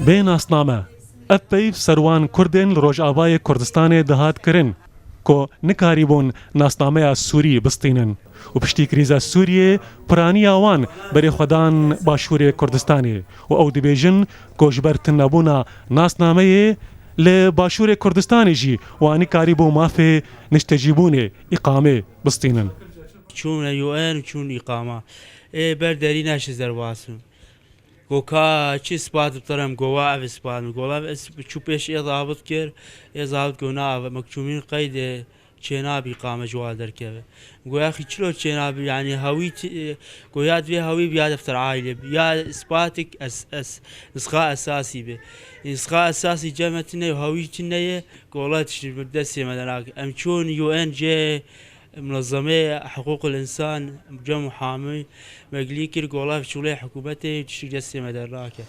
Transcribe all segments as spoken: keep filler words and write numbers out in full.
Bê nasname. Ev peyv ser wan Kurdên li Rojavayê Kurdistanê dihat kirin ku nikarîbûn nasnameya Sûrî bistînin û piştî krîza Sûriyê piraniya wan berê xwe dan Başûrê Kurdistanê û ew dibêjin ku ji ber tunebûna nasnameyê li Başûrê Kurdistanê jî wan nikarîbû mafê niştecîbûnê, îqamê, bistînin. Çûne U N û çûn îqama. Ê ber derî neşin derbas bûn. Go ka çi ispat bi te re, em go wa ev ispat min. Go la ez çû pêş ê zabit kir, ê zabit go na ev mekçûmîn qeydê çênabî qame ji wa derkeve. Go yaxî çilo çênabî, yanî hewî ti-, go ya divê hewî bi ya defter aîlê bi. Ya ispatik es, es, nisxa esasî bi. Nisxa esasî cem me tine ye, hewî tine ye, go la tiştî bi destê me de nake. Em çûn U N C, Munezemê Hiqûqil Însan, cem û hamî me gilî kir, go la şûlê hikûmetê tiştî destê me dernake.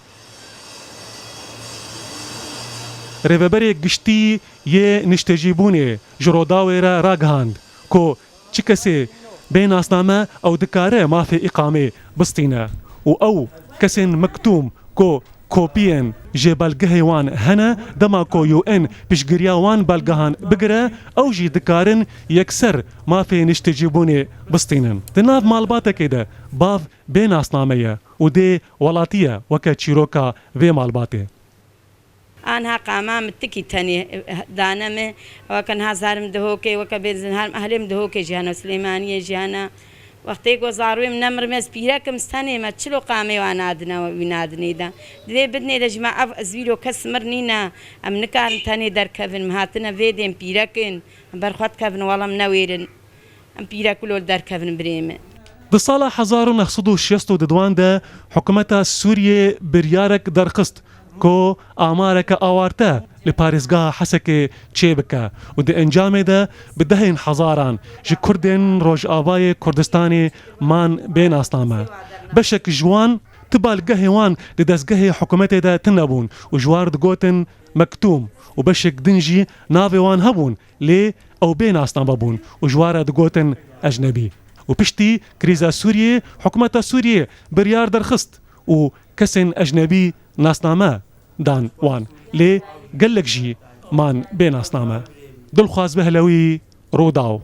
Rêveberê Giştî yê Niştecîbûnê ji Rodawê re ragihand ku çi kesê bê nasname ew dikare mafê îqamê bistîne û ew kesên mektûm ku kopiyên ji belgehê wan hene, dema ku U N piştgiriya wan belgehan bigire, ew jî dikarin yekser mafê niştecîbûnê bistînin. Di nav malbatekê de bav bê nasname ye û dê welatî ye weke çîroka vê malbatê. Anha qama min tikî tenê dane min, weke niha zarê min Dihokê, weke bêzin her ehlê min Dihokê jî hene, Silêmaniyê jî hene. Wextê ku zarwê min nemir me, ez pîrek im, ez tenê me, çilo qamê wan nadine, wî nadinê de. Divê bidinê de ji me ev, ez vîro kes mir nîne, em nikarin tenê derkevin, em hatine vê dê em pîrek in, em ber xwe dikevin, wela em newêrin. Em pîrek wilo li derkevin birê min. Di sala hezar û neh sed û şêst û duduan de hikûmeta Sûriyê biryarek derxist ku amareke awarte li parêzgeha Hesekê çêbike û di encamê de bi dehên hezaran ji Kurdên Rojavayê Kurdistanê man bê nasname. Beşek ji wan ti balgehê wan di dezgehê hikûmetê de tune bûn û ji war digotin mektûm û beşek din jî navê wan hebûn lê ew bê nasname bûn û ji wan re digotin ecnebî. Û piştî krîza Sûriyê, hikûmeta Sûriyê biryar derxist û kesên ecnebî nasname dan wan. Lê gelek jî man bê nasname. Dilxwaz Behlewî, Rûdaw.